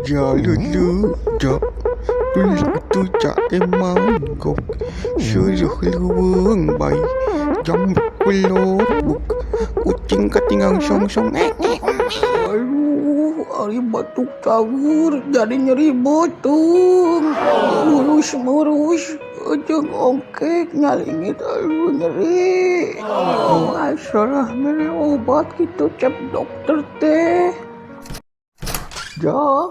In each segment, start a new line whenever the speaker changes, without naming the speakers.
Ja lele ja tuh ja emang gok seureuh leuweung bai jambek pelobok ucing katinggang songsong. Aduh, ari batuk cagur jadi nyeri beuteung, murus-murus jeung ongkek nyalingit, aduh, nyeri. Oh, salah mere obat kitu cep dokter teh. Ja,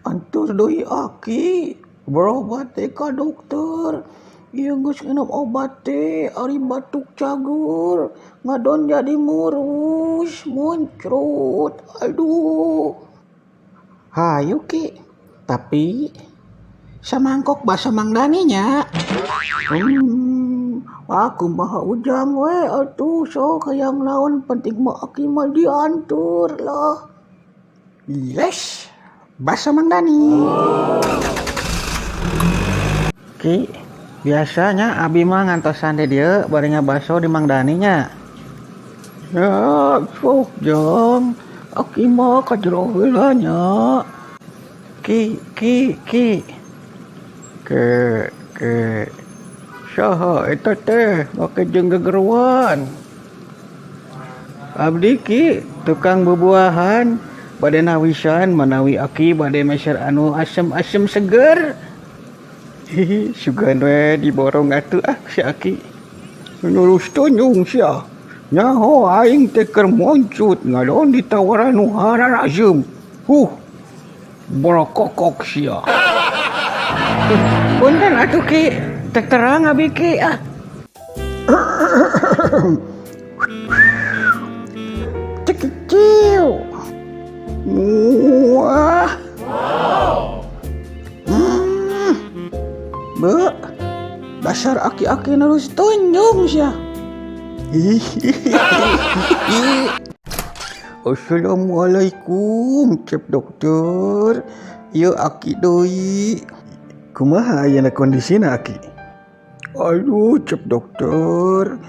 antur deui aki berobat teh ka dokter. Ieu geus nginum obat teh ari batuk cagur ngadon jadi murus muncrut, aduh. Hayu, Ki, tapi samangkok baso Mang Dani nya. Kumaha ujang we atuh, sok hayang naon, penting mah aki mah diantur lah. Yes, baso Mang Dani. Ki, biasanya abi mah ngantosan di dieu bari ngabaso di Mang Dani nya. Ya, sok, Jang. Aki mah kajero heula nya. Ki, ki, ki. Ke, ke. Saha eta teh make jeung gegeruan? Abdi, Ki, tukang bubuahan, bade nawisan manawi aki bade meser anu asem-asem seger. Hihi, sugan we diborong atuh ah si aki. Nurus tunjung sia. Nyaho aing teh keur moncut ngadon ditawaran nu hararaseum. Huh. Borokokok sia. Punten atuh, Ki, teu terang abi, Ki, ah. Cekiciu. Wah. Be, dasar aki-aki nerus tunjung sia. Assalamualaikum, cep dokter. Ieu aki deui. Kumaha ayeuna kondisina, Aki? Aduh, cep dokter.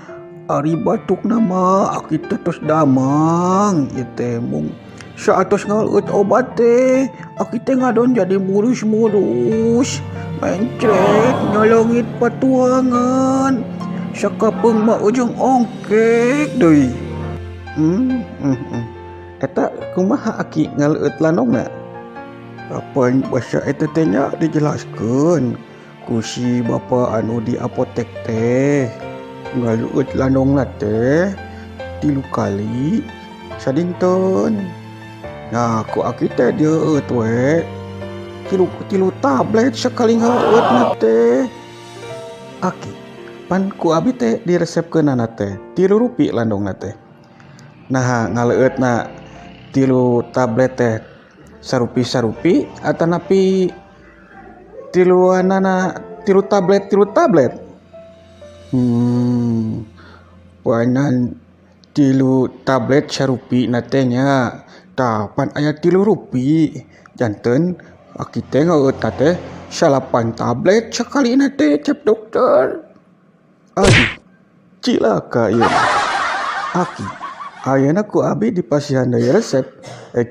Ari batukna mah aki teh tos damang ieu teh, mung saatos ngaleueut obat teh aki teh ngadon jadi murus-murus, mencret, nyolongit patuangan, sakapeung mah ujung ongkek deui. Eta kumaha aki ngaleueut landongna? Apa basa eta teh nya dijelaskeun ku si bapa anu di apotek teh, ngaleueut landongna teh 3 kali sadinten. Nah, ku aki teh dieueut we tilu tablet sakali ngaleueutna teh. Aki, pan ku abi teh diresepkeunana teh 3 rupi landongna teh. Naha ngaleueutna 3 tablet teh sarupi-sarupi atanapi tiluanana 3 tablet 3 tablet? Panan 3 tablet sarupi na teh nya. Tah, pan aya 3 rupi. Janten aki teh ngaleueutna teh 9 tablet sakalina teh, cep dokter. Aduh, cilaka ieu. Aki, ayeuna ku abi dipasihan deui resep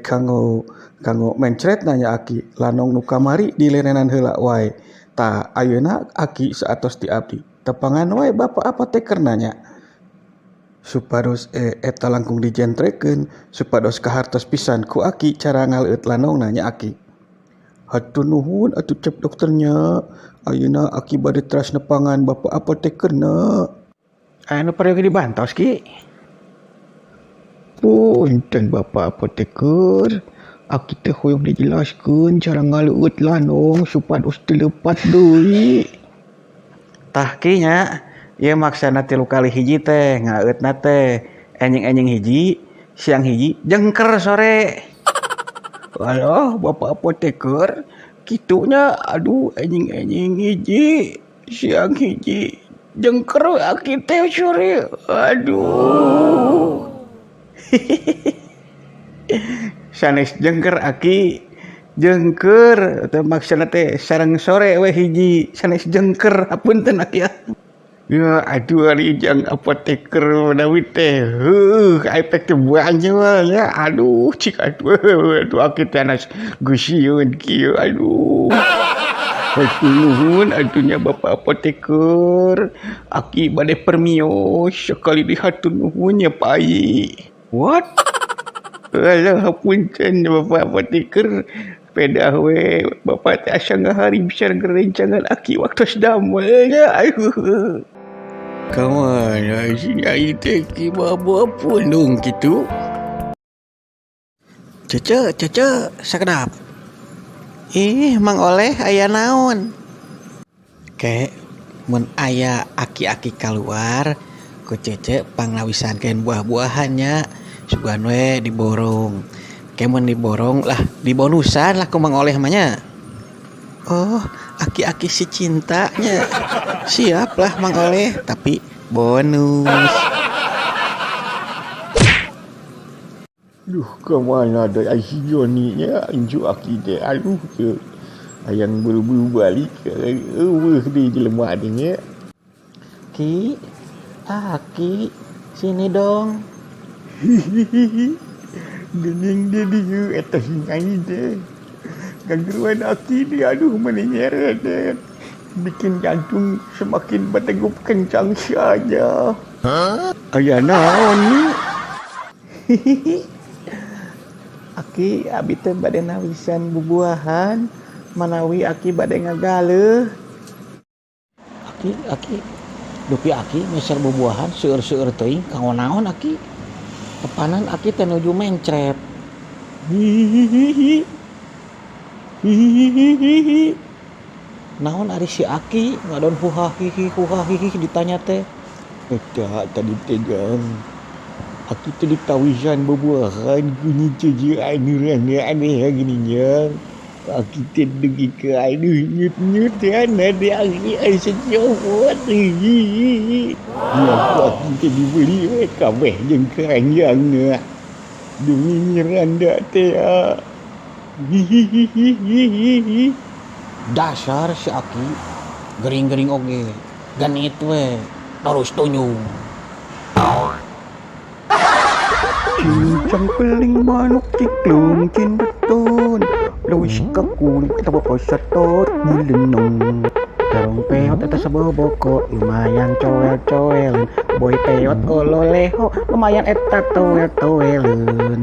kanggo kanggo mencret nanya aki lanong nu kamari dilerenan heula wae. Tah, ayeuna aki saatos ti abdi tepangan wae bapak apoteker nanya supados eta langkung dijentrekeun supados kahartos pisan ku aki cara ngaleueut lanong nanya aki. Hatur nuhun atuh, cep dokternya. Ayeuna aki bade teras nepangan bapak apotekerna. Aya nu perlu dibantos, Ki? Punten, bapak apoteker. Aki teh hoyong dijelaskeun cara ngaleueut lanong supados teu leupat deui. Tah, Ki, nya, ieu maksana 3 kali 1 teh ngaleueutna teh enjing-enjing 1, siang 1, jengker sore. Alah, bapak apoteker, kitunya, aduh, enjing-enjing 1, siang 1, jengker aki teh sore. Aduh. Sanes jengker, Aki, jengker teh maksudna teh sareng sore we 1, sanes jengker, hapunten, Aki, ah. Ya aduh ari jang apoteker manawi teh. Heuh, efek teh banjol ya. Aduh, cik aduh, aduh aki teh anas geus sieun kieu aduh. Hatur nuhun atuh nya Bapak apoteker. Aki bade permios sekali deui hatur nuhun nya Pak. What? Alah hapunten Bapak apoteker. Pedah we Bapak teh asa ngaharib sareng rerencangan aki waktos damel nya. Aduh. Kamana si Nyai teh ki bawa pundung kitu?
Cece, cece, sakedap. Ih, Mang Oleh aya naon? Ke, mun aya aki-aki kaluar, ku cece pangnawisankeun buah-buahannya, sugan we diborong. Ke mun diborong lah, dibonusan lah ku Mang Oleh mah nya. Oh, aki-aki si cintanya. Siap lah Mang Oleh, tapi bonus.
Duh, kemana ada si Joni nya incu aki teh aduh ke hayang buru-buru balik eueuh deui jelema teh nya.
Ki, aki, sini dong.
Geuning di dieu eta si Nyai teh. Gangguan aki dia aduh meni nyeret teh. Bikin jantung semakin berdegup kencang saja.
Hah?
Aya naon nih?
Aki abi teh bade nawisan bubuahan manawi aki bade ngagaleuh. Aki, aki, dupi aki meser bubuahan seueur-seueur teuing kanggo naon aki? Tepanan aki teh nuju mencret. Hihihi. Hihihi. Naon ari si aki ngadon huhahihi huhahihi ditanya teh.
Eta tadi teh jang. Aki teh ditawisan bubuahan ku nyi cece anu aneh gini nya. Aki teh dugi ke aduh nyut-nyut ya nade aki ai secopot. Hihihi. Ya aku aki teh dibeli we kabeh jeung keranjangna. Demi nyeranda teh ya. Hihihi.
Dasar si aki gering-gering oge genit we terus tunjung.
Cincang peling manuk ciklung cindeton leuwih kakul eta bapasatot nyelenong.
Terong peot eta saboboko lumayan coel-coelen, boy peot ololeho lumayan eta toel-toelen.